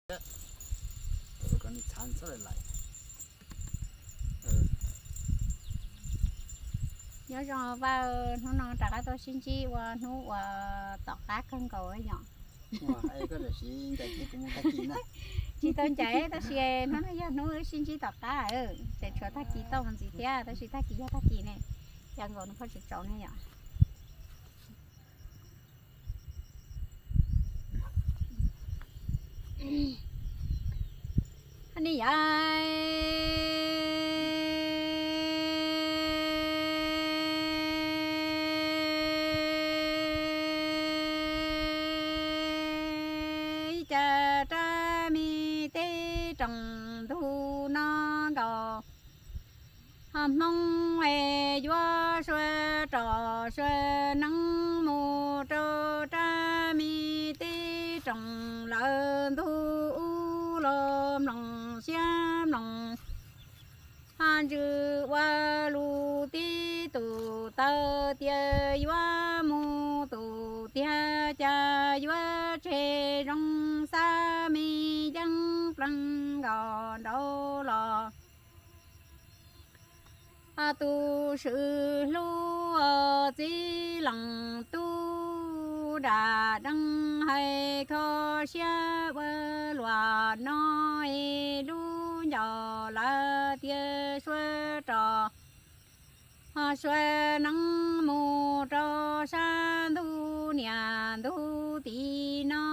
Kom nws txhav txhob lais. Nyob zoo Vaj, hnub no rov qab tuaj sib ntsib ua hnub uas tom qab kawg nkaus yom. Tsis tau ncaim tab sis hnub no yog hnub wb sib ntsib tom qab, tseem tshuav tag kis tau mus ntxiv thiab tab sis tag kis yog tag kis ne, yog nkaus nws pheej tsis tsaus ne yom. Ni yom, ib co rab me teb roos ntug no nkaus. Ho Hmoob es yuav sua roj sua neeb mus rau rab me teb roos lawm ntug ub los mloog siab mloog. Ho ntsws ua lus tib tus taw tias yuav mus tus tiag cas yuav tseg zoo xab me yeeb plees nkaus nraud los. Tus swm hlub txiv leej tub dam dees hais kho siab ua luaj no es lub ncauj lawv tias sua roj ho sua neeb mus rau sab ntug niam ntug txiv no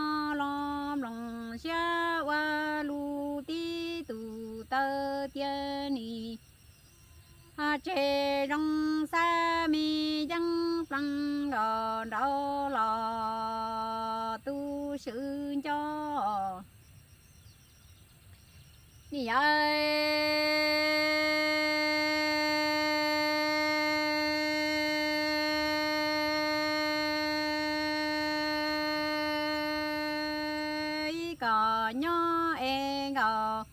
los mloog siab ua lus tib tus taw tias nim ho tseg zoo xab me yeeb plees nkaus nraud los tus swm nco. Ni yom, ib kom nyob es nkaus,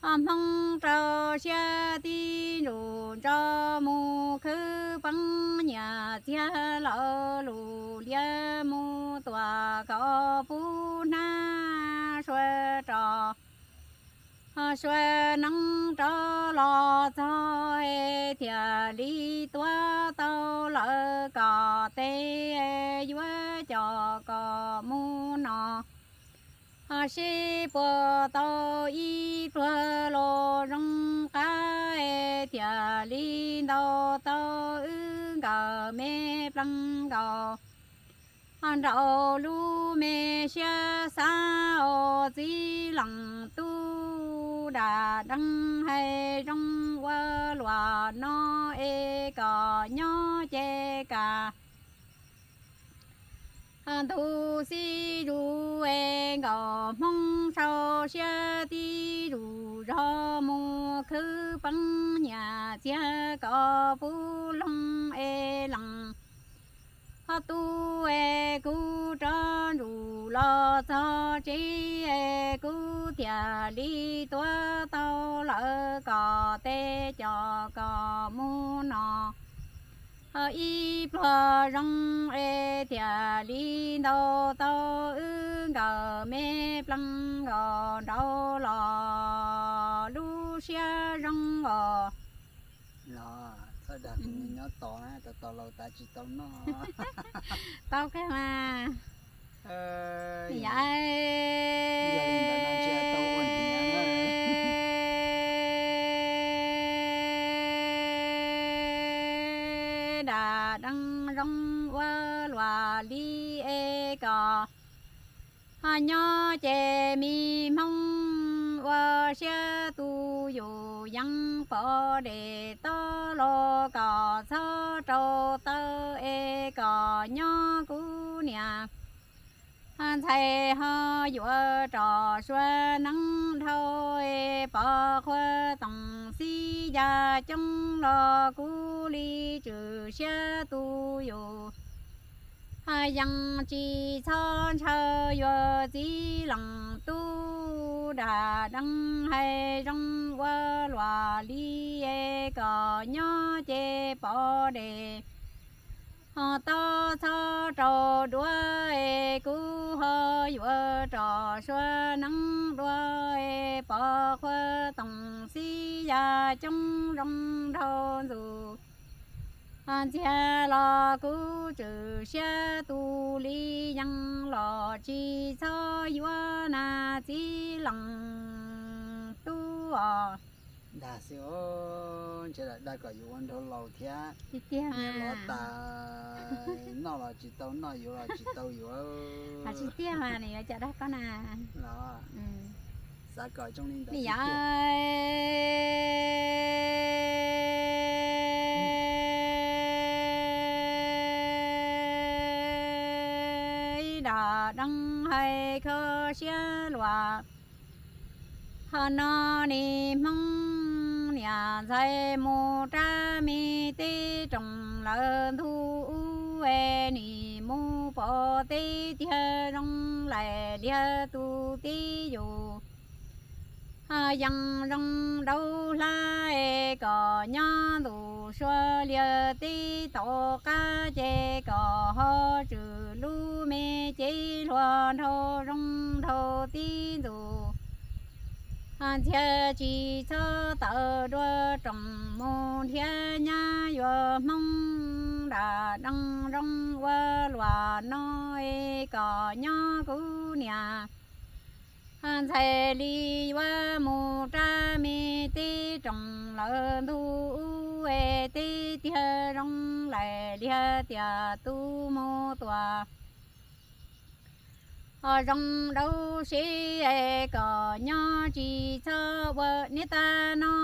ho Hmoob rau siab tib ntsum ntso mus khwv peeb nyiam txiag laus lus liab mus tuam kom pub hnab sua roj ho sua neeb rov los txog es thiaj li tuav tau lawv kom tes yuav coj kom mus no. Ho sib puag tau ib pluag los zoo qab es thiaj li ntaus tau wb nkawm me plees nkaus. Ho nraum lub me siab xav os txiv leej tub dam dees hais zoo ua luaj no es kom nyob ces kam ntug xib zus es nkaus Hmoob sau siab tib zus zog mus khwv peeb nyiam txiag kom pub loog es lees. Ho tu es kuv rov ntsum los txog tsev es kuv thiaj li tuav tau lawv kom tes coj kom mus no. Ho ib pluag zoo es thiaj li ntaus tau wb nkawm me plees nkaus nraud los lub siab zoo os. Los txhob dag kuv nyob tos na, tos tos laus tas tsis tau noj. Tau kawg mas. Yog li ntawd no ntshe tau ua ntiav na. Dam dees zoo ua luaj li es kom ho nyob ces me Hmoob ua siab tu yus yeeb pov dej tob los kom txhob rau taw es kom nyob kuv niam. Ho ntxhais ho yuav roj sua neeb dhau es pov qhua toom xib ya coob los kuv li tswm siab tu yus. Ho yeej tsis txhob ntshaw yuav txiv leej tub dam dees hais zoo ua luaj li es kom nyob ces pov dej ho tob txhob rau duav es kuv ho yuav rov sua neeb dua, pov qhua toom xib ya coob zoo nraug ntxuj. Ntxiag los kuv tswm siab tu li yees los tsis txhob yuav na txiv leej tub os. Dag xwb, ntshe lam dag kom yuav ua nraug laus thiab. Tiag tiag mas. Noj los tsis tau noj, yuav los tsis tau yuav. Tsis tiag mas nws yuav cas dag koj na. Los xav kom zoo li ntawd. Yog ib dam deeb hais kho siab luag. Ho no nim Hmoob niam ntxhais mus rab me teb roos lawm ntu ub es nim mus pom teb tiag zoo laim liag tus tib yus. Yees zoo dauv hlab es kom nyob ntuj sua liag teb tom qab ces kom ho tswm lub me cev hluas nraug zoo nraug tib ntxuj. Ntxiag tsis txhob tawm dua roos mus nrhiav nyab yuav Hmoob dam dees zoo ua luam no es kom nyob kuv niam ntxhais li yuav mus rab me teb roos lawm ntu ub es teb tiag zoo laim liag tias tus mus tuam. Ho zoo dauv siab es kom nyob tsis txhob ua niam tab no,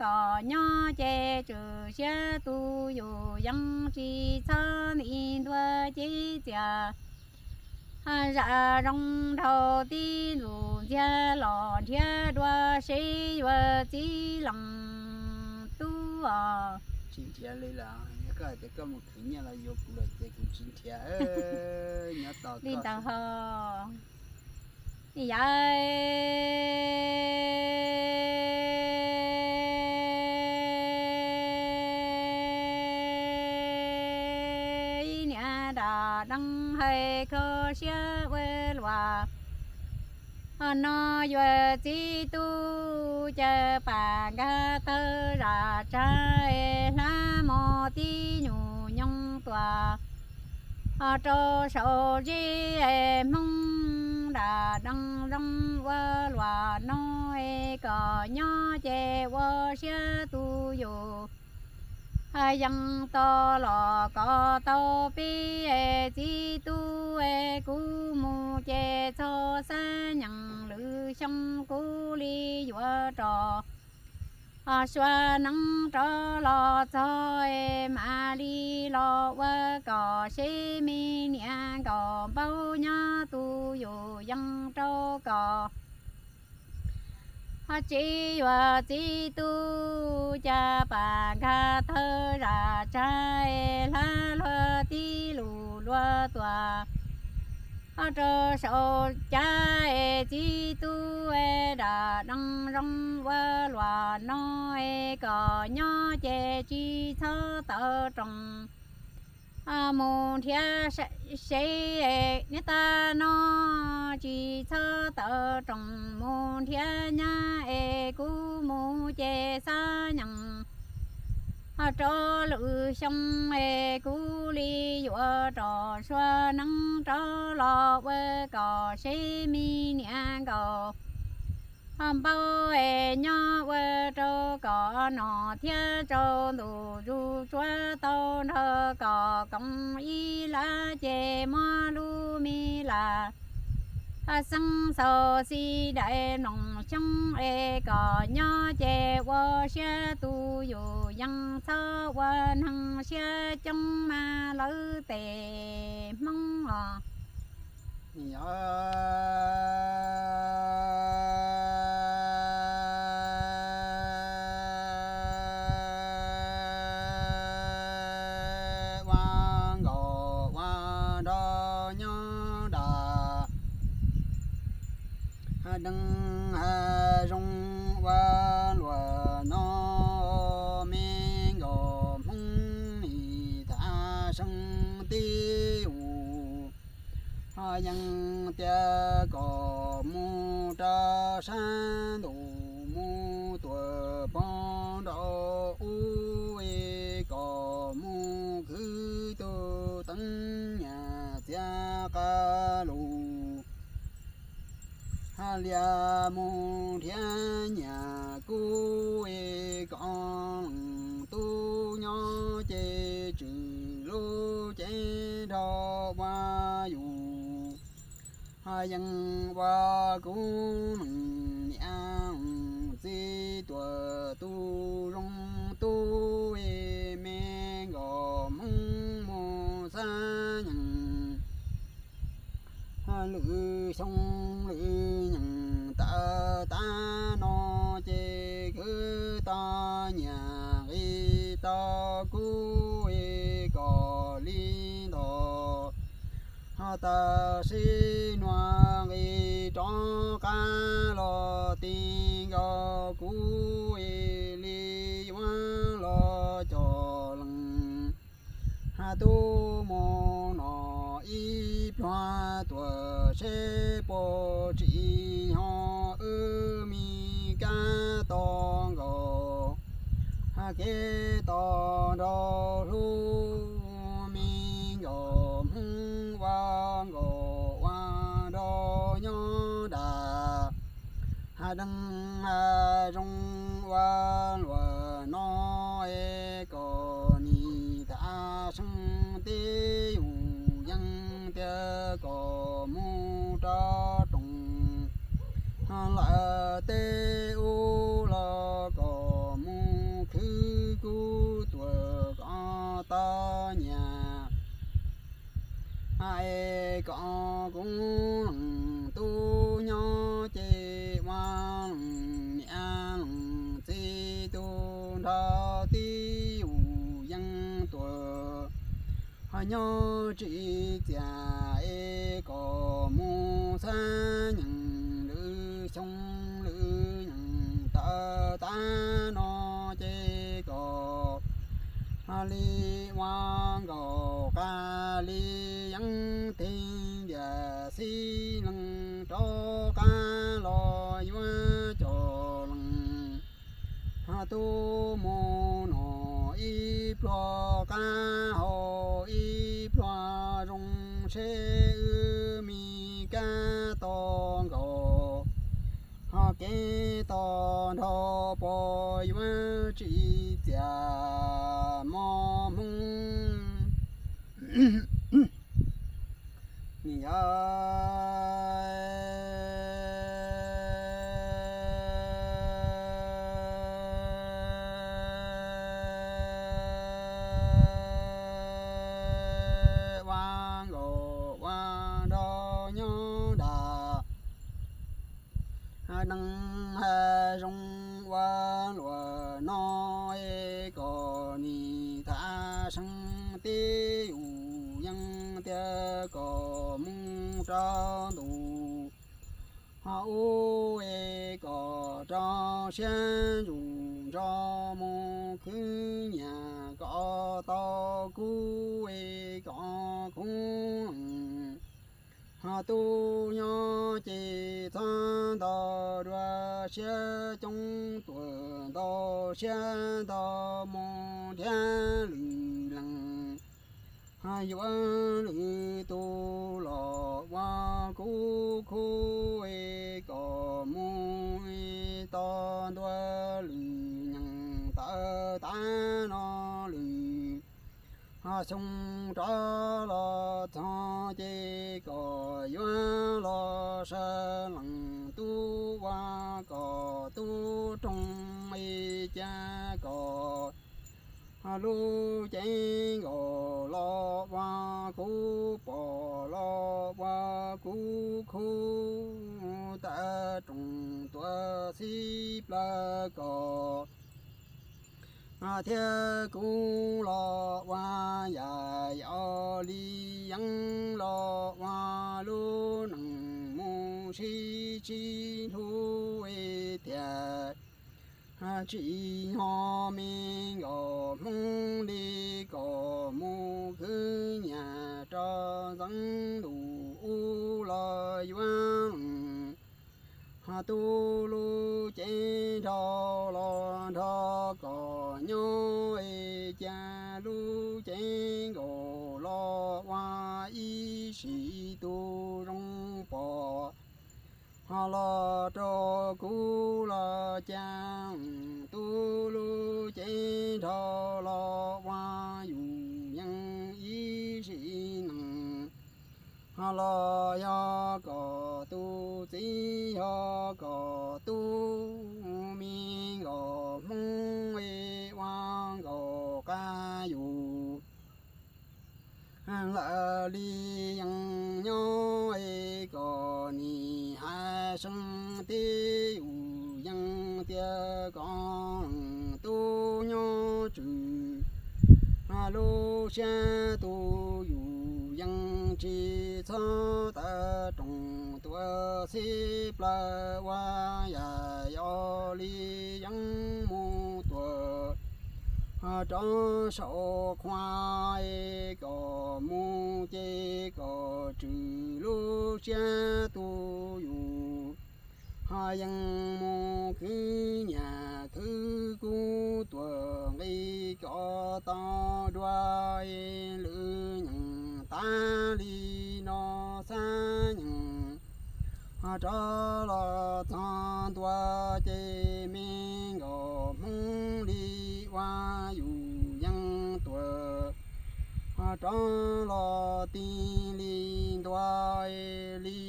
kom nyob ces tswm siab tu yus yees tsis txhob nti ntua cev txias. Zam zoo nraug tib ntxuj ntxiag los nrhiav dua seb yuav txiv leej tub os. Tsis nrhiav li lawm, yog koj hais tias koj mus khwv nyiaj los yuav kuv lawm ces kuv tsis nrhiav. Nyob tos li ntawd ho. Yog ib niam dam dees hais kho siab ua luam. Ho no yuav txiv tub caw pam nkag tawg zam tsa es hlab mos tib nyuj nyoog tuam. Ho rau saum zeb es Hmoob dam dees zoo ua luam no es kom nyob ces ua siab tu yus yees tos los kom tau peb es txiv tub es kuv mus ces txog xab nyees lwm xyoo kuv li yuav rov sua neeb rov los txog es mam li los ua kom seb me niam nkaus npaub nyob tu yus yees rau kom. Ho tsis yuav txiv tub caw pam nkag tawg zam tsa es hlab luag tib lus luag tuam. Ho rau saum cab es txiv tub es dam dees zoo ua luam no es kom nyob ces tsis txhob tawm roos mus nrhiav seb niam tab no, tsis txhob tawm roos mus nrhiav nyab es kuv mus ces xab nyees ho rov lwm xyoo es kuv li yuav rov sua neeb rov los ua kom seb me niam nkaus ho npaub es nyob ua rau kom nom thiab rau ntuj zus tsuav tau nrog kom koom ib lab ces muab lub me lam xeeb xaus xis daim mloog xyoob es kom nyob ces ua siab tu yus yees txhob ua neeg siab coob mas lawv tes Hmoob os. Ua nkaus ua nraug nyob nram dees zoo ua luam no, me nkaus Hmoob nim thav seeb tib us. Yeej tias kom mus rau sab ntuj mus tuam pob nraud ub es kom mus khwv tus teev nyaj txiav qab lug. Hab lias mus nrhiav nyias kuv es kom leej tub nyob ces tswm lub cev nrog ua yus. Hab yeej ua kuv leej niam leej txiv tuam tus zoo tub es me nkauj Hmoob mus xab nyeem lwm xyoo lwm nyeem tawm tag no ces khwv tau nyias nqi tau kuv es kom li ntawd. Hab tam sim nuav nqis rov qab los ti nkaus kuv es li yuav los coj leej. Hab tub mus no ib pluag tuam seb puas tsim nyog wb me kab tog nkaus. Hab kev tog nraug hlub me nkauj Hmoob ua nkauj ua nraug nyob dag. Hab deev hab zoo ua luaj no es kom nim tag seev teb yus yeej tias kom mus rau rooj lawm teb ub los kom mus khwv kuv tuam kom tau nyias. Es kom kuv leej tub nyob ces ua leej niam leej txiv tug nrog tib yus yeej tuam. Hab nyob tsis txias es kom mus xab nyeem lwm xyoo lwm nyeem tawm tag no ces kom hab li ua nkaus qab li yeej teg ntiag xib leej rov qab los yuav coj leej. Hab tub mus no ib pluag qab hau ib pluag zoo seb wb me kab tog nkaus. Hab kev tog nraug puas yuav tsis txias mos Hmoob. Nim yog ua nkaus ua nraug nyob dag. Hab neeg hab zoo ua luaj no es kom nim tag seev teb yus yeej tias kom mus rau ntuj. Hab ub es kom rau siab ntsug nrog mus khwv nyias kom tau kuv es kom kuv leej. Hab tub nyob ces txhob ntau dua siab coob tuam ntau siab ntau mus nrhiav lwm leej. Hab yuav lwm tus los ua kuv khub es kom mus tau ntua lwm nyeem tawm tag no lwm. Hab xyoo rov los txog ces kom yuav los sawv leej tub ua kom tub roog ib ca kom lub cev nkaus los ua kuv pom los ua kuv khub tawm rooj tuam xib plawg kom thiab kuv los ua yam yau li yeeb los ua lub neej mus sib sib hlub tiag. Tsim nyog me nkaus Hmoob li kom mus khwv nyias rau ntxeev ntuj ub. los yuav lees, ho tu lub cev nrho los nrog kom nyob es cas lub cev nkaus los ua ib sim tus zoo pom, ho los rau kuv los cas tu lub cev nrho los ua yus yeej ib sim neej, ho los yog kom tus txiv yog kom tus me nkaus hmoob es ua nkaus qab yus lawm li yeej nyob es kom nim hav seeb teb yus yeej tiag kom tub nyob tswm lub siab tu yus yeej tsis txhob tawv roos tuav xib plaws ua yam yog li yeej mus tuam rov saum qhua es kom mus ces kom tswm lub siab tu yus ho yeej mus khwv nyiaj khwv kub tuam nqi kom tau dua es lwm nyeem tas li no xab nyeem ho rov los txog ntua ces me nkaus hmoob li ua yus yeej tuam ho rov los tig li ntua es li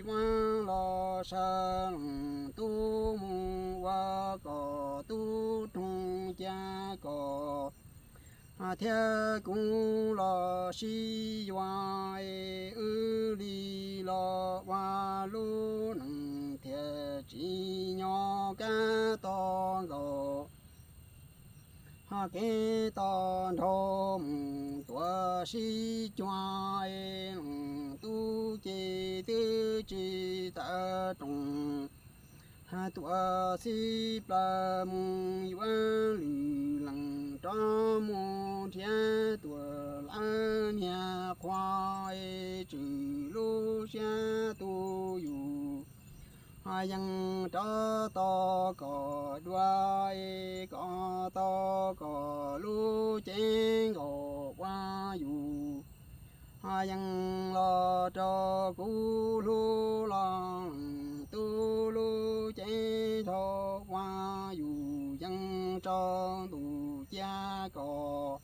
ua los sawv leej tub mus ua kom tub roog cia kom thiab kuv los sib yuav es wb li los ua lub neej thiaj tsis nyob kab to nkaus ho kev to nrho mus tuav sib cuag es leej tub ces twb tsis tawv roos tuav xib plaws mus yuav lwm leej rov mus nrhiav tuam lawv niag qhua es tswm lub siab tu yus ho yeej rov tau kom dua es kom tau kom lub cev nkaus ua yus ho yeej los rau kuv hlub los leej tub lub cev dhau ua yus yeej tsaus ntuj cia kom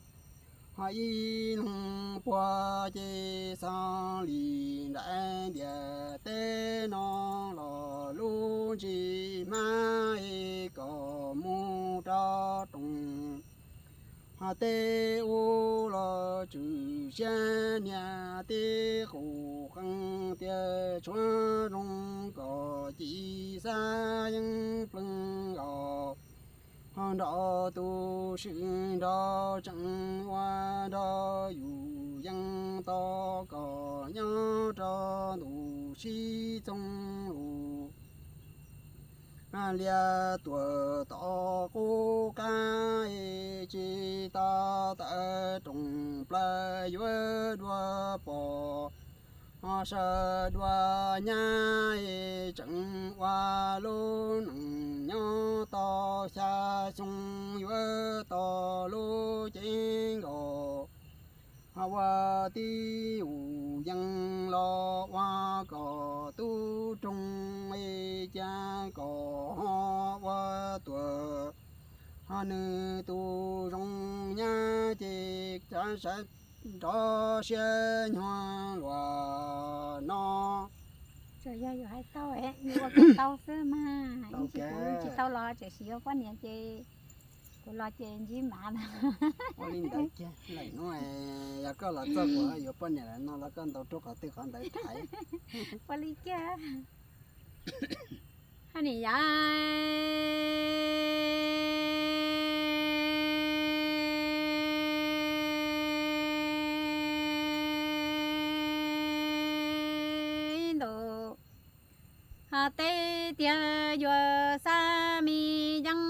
ho ib leeg puag ces xov li nraim ntiaj teb no los lub ntsis hmab es kom mus rau roos ho teb ub los tswm siab niag tib qus qee tiag tshuav zoo kom ci xab yeeb pleeg os ho nrog tus swm nrog tseem ua nrog yus yeej tau kom nyob rau ntuj sib txoog lus liaj tuam tom qub qab es tsis tau tawm roos plaws yuav dua pom ho sawv dua nyab es tseem ua lub neej nyob tau xya xyoo yuav tau lub cev nkaus ho ua tib yus yeej los ua kom tub roog es cas kom ho ua tuam ho nws tus zoo nyab ces sawv nrov siab nyuag luag no. Tsuas yog yus hais tau, yus ua kom tau xwb mas, tsis tau los tiam sis yuav poj niam ces kuv los ces ntsib mas na. Ua li ntawd kiag, lawm hnub yog koj los txog kuv yuav poj niam lawm no los koj ntaus rub qhov twg qhov ntawd thaiv. Ua li kiag. Hais niam yau ntaus ho teb tiag yuav xa me yeeb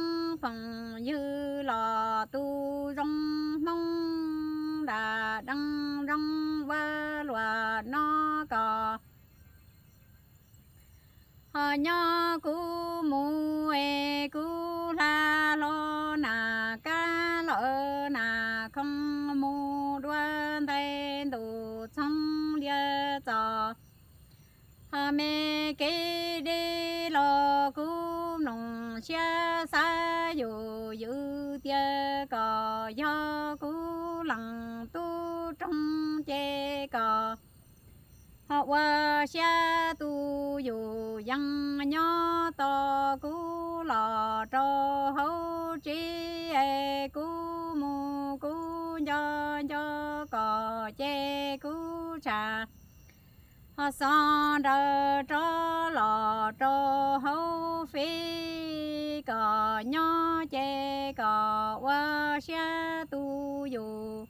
foom ywg los tus zoo hmoob nram deej zoo ua luag no kom Ho nyob kuv mus es kuv hla hlo nas kab lawm nas khoo mus dua ntais ntuj txhoov liab txos. Ho me kev deb los kuv mloog siab xav yus ywm tiag kom yog kuv leej tub roog ces kom ho ua siab tu yus yeej nyob tos kuv los rau hauv tsev es kuv mus kuv nco nco kom ces kuv tsa ho xov nraws rov los rau hauv feb kom nyob ces kom ua siab tu yus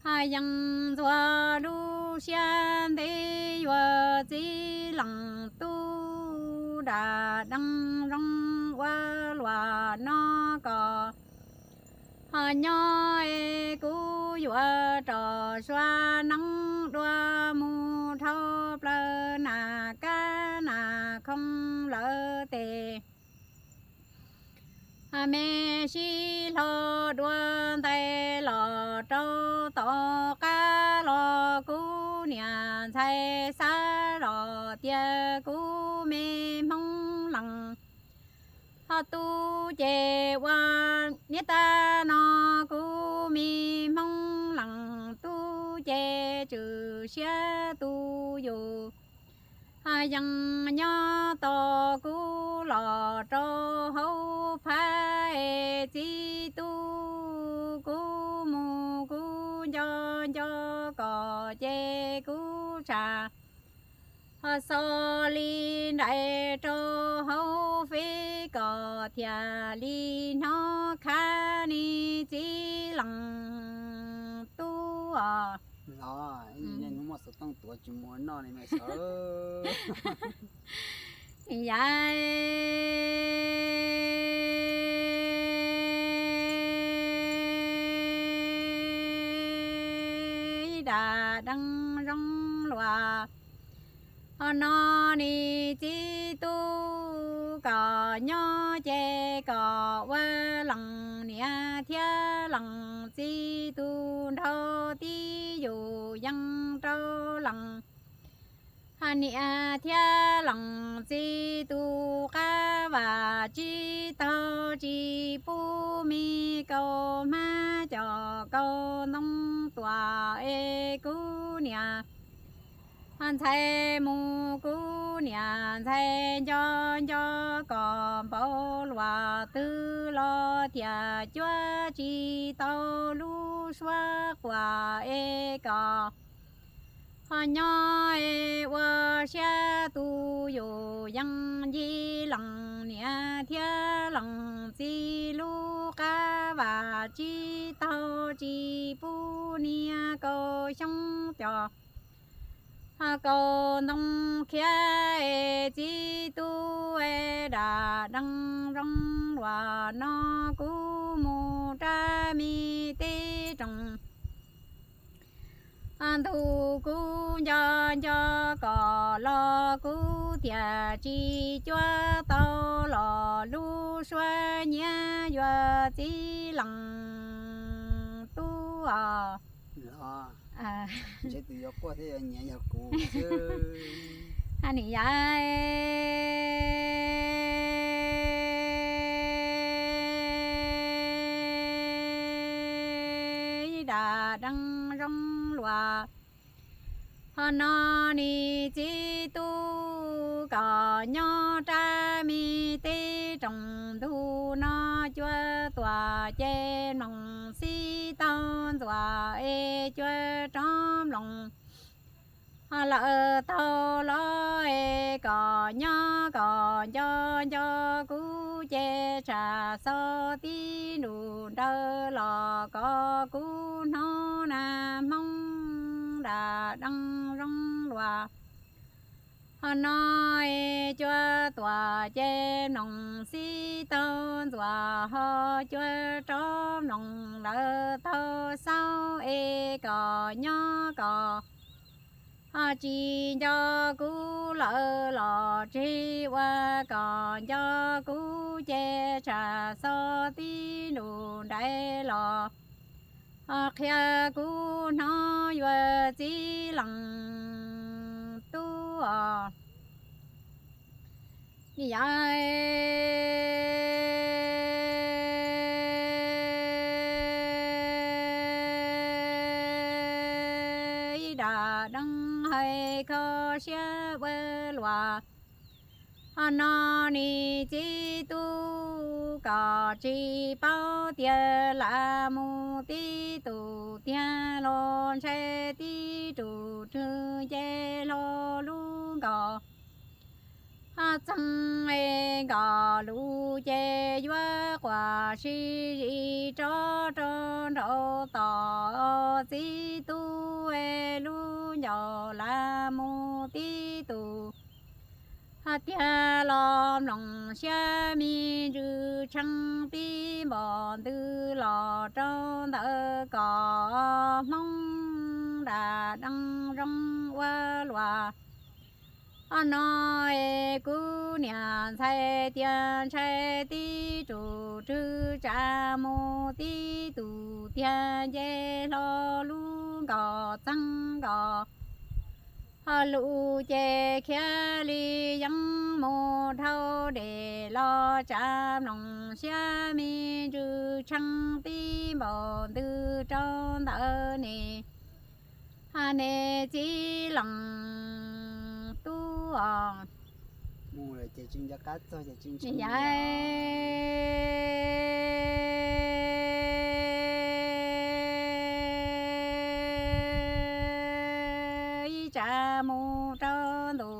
yeej ntxuav lub siab ntev yuav txiv leej tub da deej zoo ua luag no kom ho nyob es kuv yuav rov sua neeb dua mus dhau plaws nas kab nas khoo lawm tes me sib hlo dua ntais los rau tom qab los kuv niam ntxhais xav los tias kuv me Hmoob leej ho tub ces ua niam tais no kuv me Hmoob leej tub ces tswm siab tu yus yeej nyob tos kuv los rau hauv phab es txiv tub kuv mus kuv nco nco kom ces kuv tsa ho xov li nraim rau hauv feb kom thiaj li hnov khav ni txiv leej tub os. Hnub muaj xov tooj tuav tsis muaj noj li mas sawv. Yam da deej zoo luag ho no ni txiv tub kom nyob ces kom ua leej niam thiab leej txiv tub nrhau tib yus yeej rau leej niam thiab leej txiv tub qab vam tsib taug tsis pub me kaus hmab cov kaus ntoo tuam es kuv niam ntxhais mus kuv niam ntxhais nco nco kom npau luaj twg los thiaj cuab tsis tau lub suab quas es kom ho nyob es ua siab tu yus yeej ncig leej niam thiab leej txiv lub qab vam tsib taug tsis pub niag kaus xyoob cov ho kaus ntoo khiav es txiv tub es da deej zoo luag no kuv mus rau me teb rooj ntug kuv nco nco kom los kuv thiaj tsis cuab tau los lub suab nyiaj yuav txiv leej tub os. Ntshe tus yuav quaj thiab yuav nyiav yog kuv xwb. Hais niam yam da deej zoo luag ho no ni txiv tub kom nyob rau me teb rooj ntug no cuab tuam ces mloog xib taug ntxuam es cuab rov mloog ho lawm taug los es kom nyob kom nco nco kuv ces tsa xov tib ntus nrawm los kom kuv hnov na Hmoob da deej zoo luag ho no es cuab tuam ces mloog xib taug ntxuam ho cuab rov mloog lawm taug xauj es kom nyob kom Tsis nco kuv lawm los tsis ua kom nco kuv ces tsham xo tib nrus nraiv los qhia kuv hnov yuav txiv lees tub os. Yog ib dam deeb hais kho siab ua luaj, ho no nis txiv tub kom tsis paub tias lam mus tib tus tiag los ntshai tib tus rwg nce hlo lub nkaus. Ho txeeg es nkaus lus ces yuav quas sib zis rov rau nraud tom txiv tub es lub ncaus lam mus tib tus. Ho tiag los mloog siab me ntsws tshee tib npaum ntws los rau ntawm kom Hmoob dam dees zoo ua luaj. Ho no es kuv niam ntxhais tias ntshai tib tus rwg tsav mus tib tus tiag nce hlo lub nkaus txeeg nkaus. Ho lus ces khiav li yeeb mus dhau dej los tsav mloog siab me ntsws tshee tib npaum ntws rau ntawd ne. Ho ne txiv lees tub os. Yog ib tsav mus rau ntu,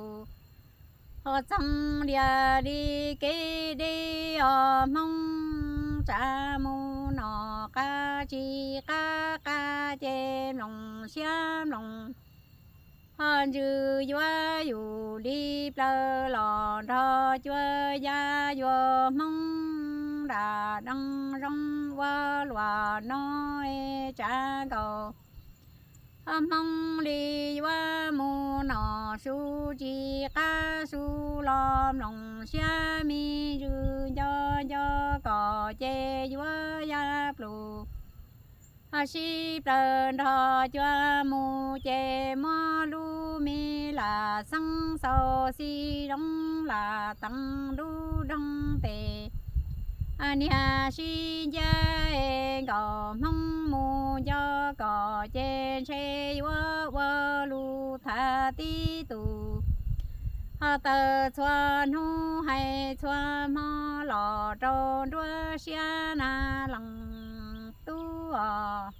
ho txeeg lias li kev deb os Hmoob, tsav mus no qab tsis qab qab ces mloog siab mloog. Ho ntsws yuav yus li plaws los nrog cua ya yuav Hmoob dam dees zoo ua luaj no es tsav nkaus. Ho Hmoob li yuav mus no su tsis qab su los mloog siab me ntsws nco nco kom ces yuav ya pluj. Ho sib plaws nrog cua mus ces muab lub me lam xeeb xaus xi zoo lam teev lub doog tes. Niag sib ncab es nkaus Hmoob mus nco kom ces ntshe yuav ua lus tham tib tus. Ho taws txhua hnub hais txhua hmo los rau nruab siab na lees tub os.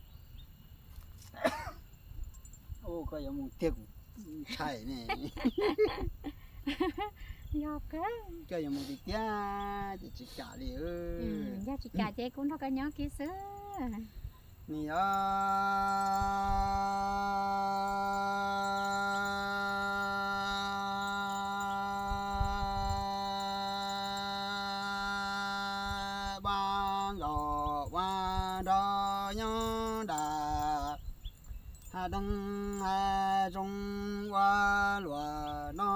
Koj yuav mus tiag kuv ntshai ne. Yog koj yuav mus tiag tiag ces tsis kam li. Yog tsis kam ces kuv nrog koj nyob kiag xwb. Nws yog vaj nkaus vaj nrog nyob nram hav deeg hav zoov ua luam no,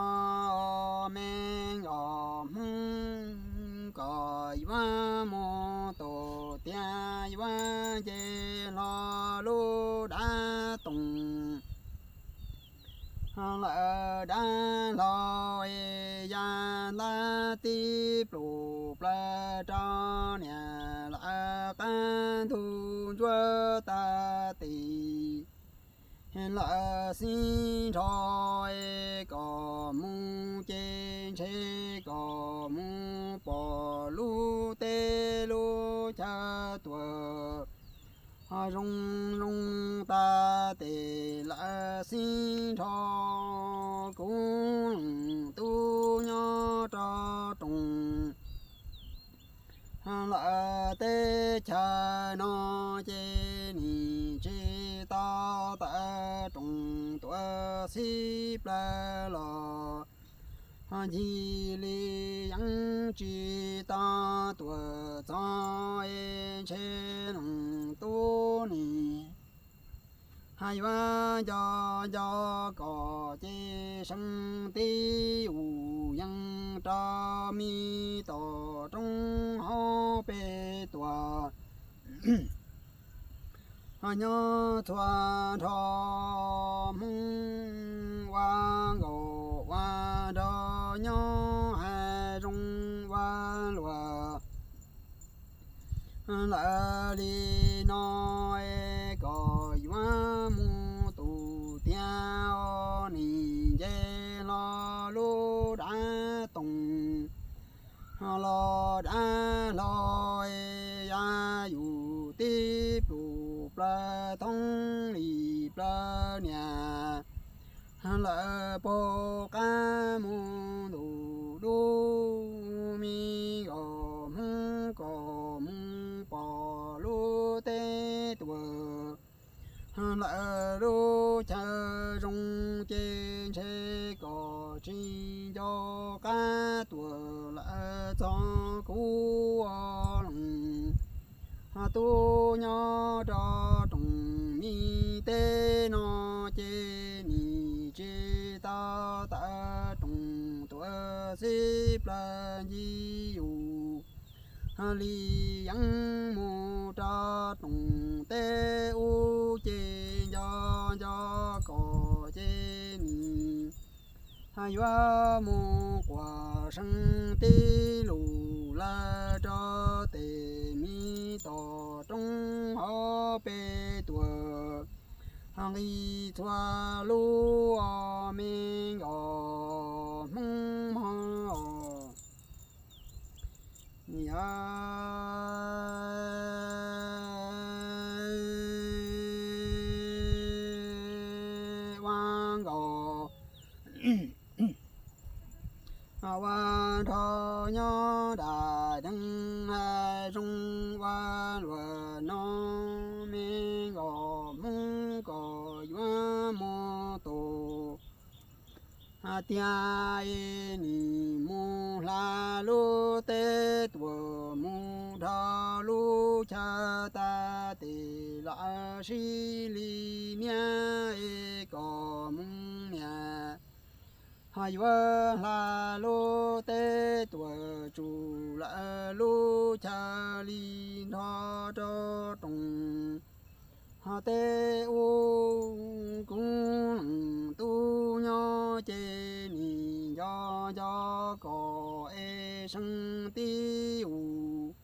me nkaus Hmoob kom yuav mus tus tiag yuav nce hlo lub dav toom. Lawm dab hlau ya ntab tib plum plaws rau niam lawm qab ntug ntsuab tag tis. Lawm sib nrho kom mus ces ntshe kom mus pom lub teb lub chaw tuam ho zoo zoo tag tes lawm sib nrho kuv tub nyob rau roos lawm teb chaws no ces nim tsis tau tawm roos tuam xib plaws los ho ncig li yeeb tsis tau tuam txog es ntshe noog tub nim Yuav nco nco kom ces seeb tib ub yees rau me tom roob hauv peb tuam. Nyob txhua nrho Hmoob ua nkaus ua nrog nyob hais zoo ua luam lawm li no es kom yuav mus tus tiag os, nim nce hlo lub dav toom los dav hlo es ya yus tib plus plaws thoob li plaws niam lawm puag qab mus ntuj dub, me nkaus Hmoob kom mus pom lub teb tuam lawm lub chaw zoo ces ntshe kom tsis nco qab tuam lawm txog kuv ua loos tub nyob rau rooj mi teb no ces nim tsis tau tawm rooj tuam xib plaws ncig yus li yeej mus rau rooj teb ub ces nco nco kom ces nim yuav mus quas seeb tib lus lawm rau tes me tom roob hauv peb tuam nqis txhua lub os, me nkaus Hmoob mog. Ua nkaus ua nrog nyob dam deev hais zoo ua luam no, me nkaus Hmoob kom yuav mus tus tiag es nim mus hla lub teb tuam mus dhau lub chaw tag tes los sib li niab es kom mus niam ho yuav hla lub teb tuam tsum lawm lub chaw li nrho rau rooj ho teb ub. Kuv leej tub nyob ces nim nco nco kom es seeb tib ub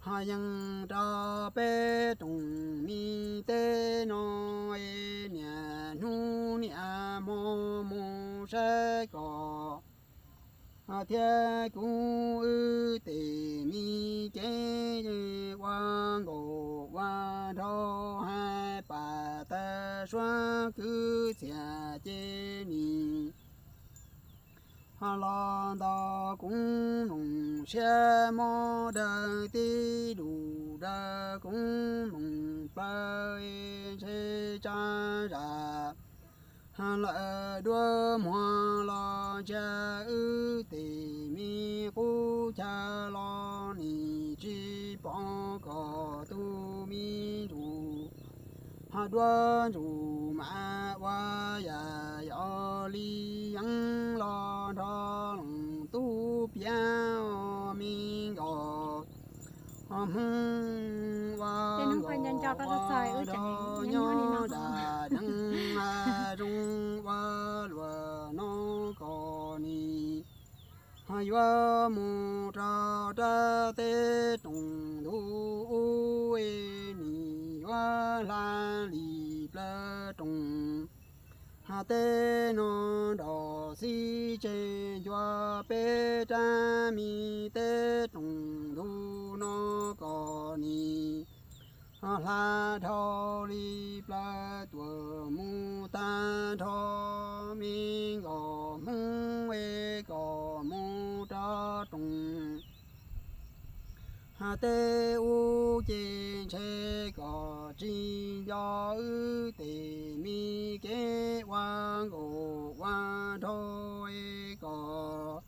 ho yees rau peb rooj mi teb no es niaj hnub niaj hmo mus saib kom thiab kuv wb tes me kev ua nkaus ua nraug hais pam tawg suab kwv txhiaj ces nim ho los ntaus kuv noog siab mob dawg tib dum dawg kuv noog plaws ntshe tsa zam lawm duab muag los ntsia wb tes me qub chaw los nim tsis pom kom tus me ntsuj ho duab ntsuj mas ua yam yog li yeeb los nrog leej tub piav me nkaus Hmoob ua nkaus ua nrog nyob dam deev hais zoo ua luam no kom nim ho yuav mus rau rab teb rooj ntug ub es nim yuav hla li plaws rooj ho teb no nrog xib tseg ncua peb rab me teb rooj ntug no kom nim ho hla dhau li plaws tuam mus tag nrho me nkaus Hmoob es kom mus rau rooj ho teb ub ces ntshe kom tsis nco wb tes me kev ua nkaus ua nraug es kom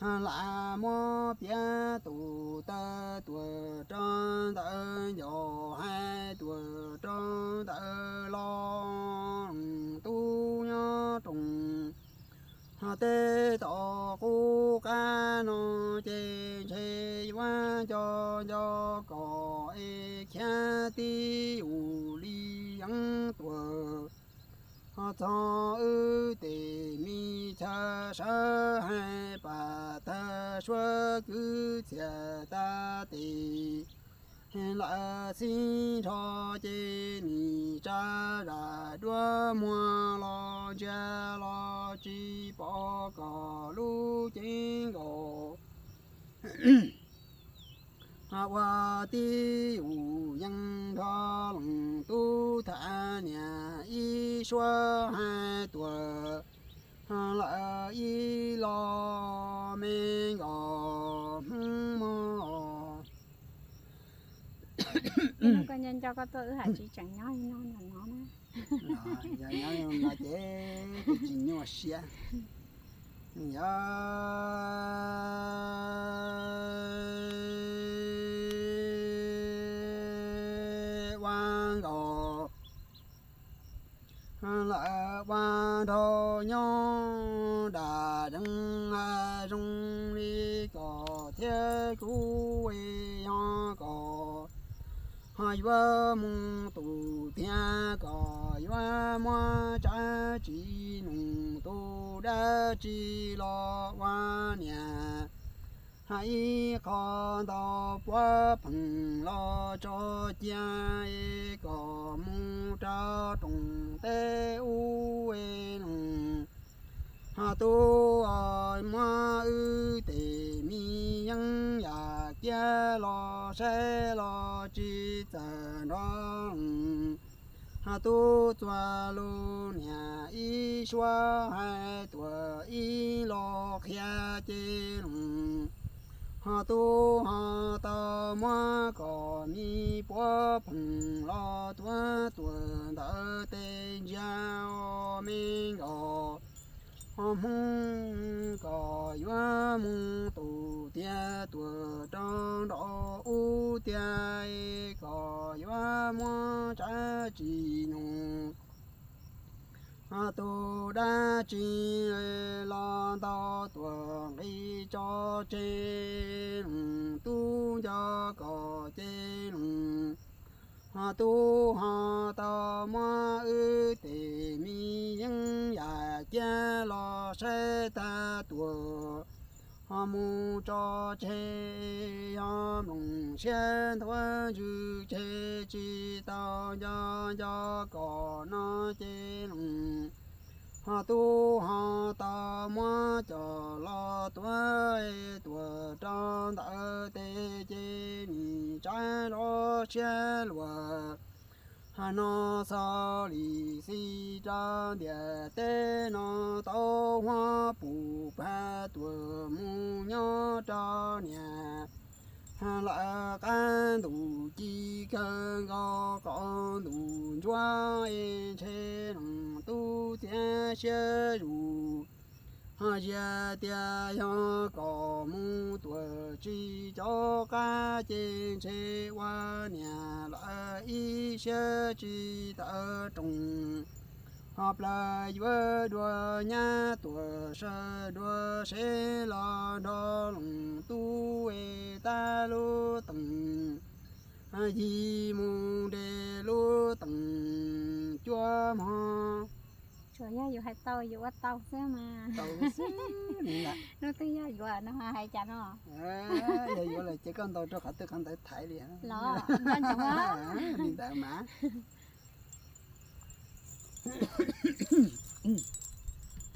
lam muab piav tus taw tuam rau ntawm ncauj, hais tuam rau ntawm los tub nyob rooj. Tej tau qub qab no ces ntshe yuav nco nco kom es khiav tib yus li yeeb tuam. Ho txog wb tej me chaw sawv hais pam tag suab kwv txhiaj tag tes, lawv xib nrho ces nim tsa zam duab muag los ntsia los tsis pom kom lub cev nkaus. Ua tib yus yeej nrog leej tub tham niam ib suab hais tuam lawm ib los me nkaus Hmoob mog. Koj nco nco koj tuaj wb ham tsis tseem nyob li no nram no na. Yog nyob li no ces kuv tsis nyuaj siab. Yog ua nkaus lawm ua nrog nyob dam zeeg zoo li koj thiab kuv, yog koj ho yuav mus tus tiag, koj yuav muab tsab tsi nug tus dab tsi los ua niam. Ib qho ntau puav pheej los tso cia, koj mus rau rooj teb ub es no, ho tub muab wb tej me yeeb yam kiag los saib los tsis txawj nrog. Ho tub txua lub niam ib suab hais tuam ib los qhia ces no, ho tub ho tau muab koj me puav pheej los tuav tuam ntawm tej ntsia me nkaus. Ho Hmoob koj yuav mus tus tiag tuam rau nraum ub tiag, koj yuav muab tsab tsi nug. Ho tus dab tsi los ntau tuam nqis tso tseg, tub nco koj ces no, ho tub ho tau muab wb tej me yeeb yam kiag los saib tag tuam. Ho mus tso tseg, yog mloog siab ntuav ntsws tseg tsis tau nco nco koj no ces no, ho tub ho tau muab coj los tuav tuam rau ntawm tej ces nim tsab zov siab luag. Ho no xaus li xij rau ntiaj teb no tau huab pum phaj tuam mus nyob rau niam. Lawv qab ntuj ci kawg nkaus qaum ntuj ntsuab es ntshe leej tub txiav siab zus. Ho yog tias yog kom mus tuam tsis cov qab ces ntshe ua niam lawv ib siab tsis tawm rooj. Ho plaws yuav dua nyab tuam sawv dua seb los nrog leej tub es tab lub teem yig mus nres lub teem cuab mog. Tsuas yog yus hais tau yus ua tau xwb mas. Tau xwb. Lub twb yog yuav no hais cas no. Yog yuav lawm ces koj ntaus rau qhov twg qhov ntawd thaiv li. Los nco ntsoov. Li ntawd mas.